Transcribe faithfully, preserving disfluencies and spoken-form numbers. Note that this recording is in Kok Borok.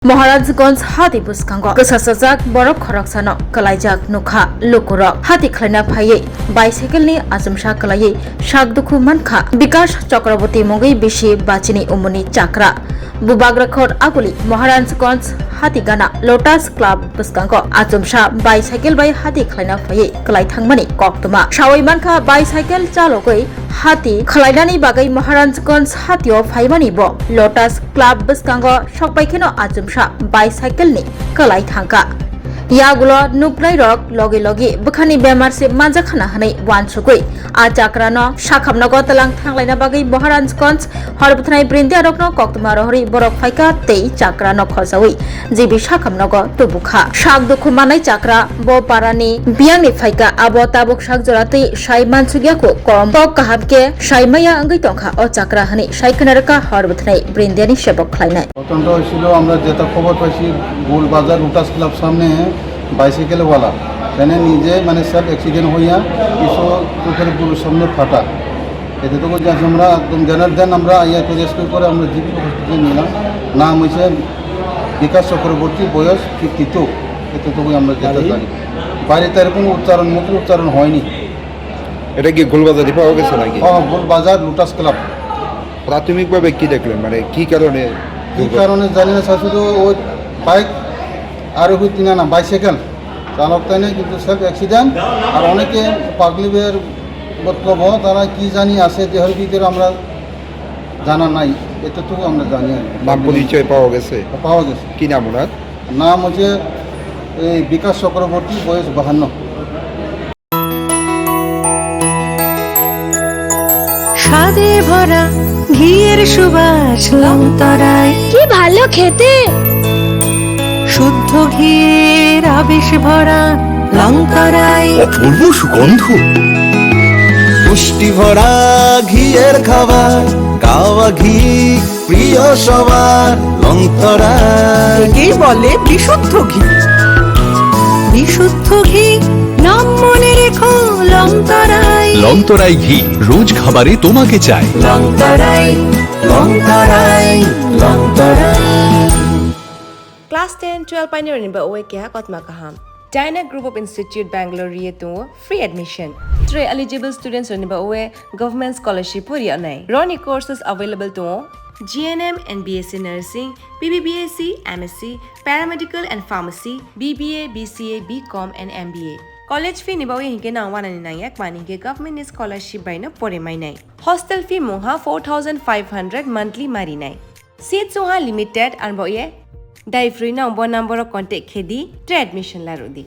Maharajganj hati bwskango kwsasajak borok khoroksano kwlaijak nukha. Lukurok hati khlaina phaiwi bicycle ni achomsa kwlaiwi sak dukhu mankha. Bikash Chakraborty mungwi bisi bachini umuni chakra. Bubagra khor aguli Maharajganj hati gana Lotus Club bwskango achomsa bicycle bai hati khlaina phaiwi kwlai thangmani koktwma. Sawi mankha bicycle chalogwi hati khlainani bagwi Maharajganj hatio phaimani bo Lotus Club bwskango sokbai kheno achomsa bicycle ni kwlai thangkha. Yagulo nuknairok logi logi bwkhani bemar se manjakha na hwnwi uansugwi a chakrano sakhamnogo tlang thanglaina bagwi Maharajganj hor bwthanai brindiarokno koktwma rohorwi borok phaikha tei chakrano khojawi G B sakhamnogo tubukha. Sak dukhu manai chakra bo parani biyangni phaikha, abo tabuk sak jora twi sai mansukya kho, kom kok kaham khe sai maya wngwi tongkha o chakra hwnwi sai khna rwkha hor bwthanai brindiani sebok khlainai. ঘটনাটা হয়েছিল, আমরা যেটা খবর পাইছি, গোল বাজার lotus club সামনে বাইসাইকেলওয়ালা এখানে নিজে মানে সেলফ অ্যাক্সিডেন্ট হইয়া কিছু চোখের পুরো সামনে ফাটা। এতটুকু জানছি আমরা, একদম জানার দেন আমরা আইয়া একটু রেস্কিউ করে আমরা জিবি হসপিটালে নিলাম। নাম হয়েছে বিকাশ চক্রবর্তী, বয়স ফিফটি টু। এতটুকুই আমরা যেটা বাড়ি? জানি। বাড়িতে এরকম উচ্চারণ, মুখের উচ্চারণ হয়নি। এটা কি গোলবাজারি পাওয়া গেছে নাকি? হ্যাঁ, গোলবাজার লোটাস ক্লাব। প্রাথমিকভাবে কি দেখলেন, মানে কি কারণে কি দুর্ঘটনা? কারণে জানি না স্যার, শুধু ওই বাইক আর ওই তিন আনা বাইসাইকেল চালক তাই না, কিন্তু সেলফ অ্যাক্সিডেন্ট। আর অনেকে পাগলিবের মতলব তারা কি জানি আছে দেহের ভিতরে আমরা জানা নাই, এতটুকু আমরা জানি আর কি। নাম পরিচয় পাওয়া গেছে? পাওয়া গেছে। কি নাম ওনার? নাম হচ্ছে এই বিকাশ চক্রবর্তী, বয়স বাহান্ন। স্বাদে ভরা ঘিয়ের সুবাস লংতরাই। কি ভালো খেতে। শুদ্ধ ঘিয়ের আবেশ ভরা লংতরাই। অপূর্ব সুগন্ধ। পুষ্টি ভরা ঘিয়ের খাবার, গাওয়া ঘি প্রিয় সবার লংতরাই। একেই বলে বিশুদ্ধ ঘি। বিশুদ্ধ ঘি, নাম মনে রেখো লংতরাই। লংতরাই ঘি, রোজ খাবারে তোমাকে চাই। লংতরাই, লংতরাই, লংতরাই। Class ten, twelve painirokni ba oe keha kotma kaham. Dyna Group of Institute Bangalore ri tongo free admission. Tei eligible students rokni ba oe government scholarship bo ri nai. Roni courses available tongo G N M and B S C Nursing, B B B S C, M S C, Paramedical and Pharmacy, B B A, B C A, B Com and M B A. College fee ni ba oe hinkhe nang wanani nangya, kmani hinkhe government ni scholarship bai no pore mai nai. Hostel fee mungha four thousand five hundred monthly mari nai. Seat chungha limited, arbo ye dai free no bo number o contact khe di, tei admission la rw di.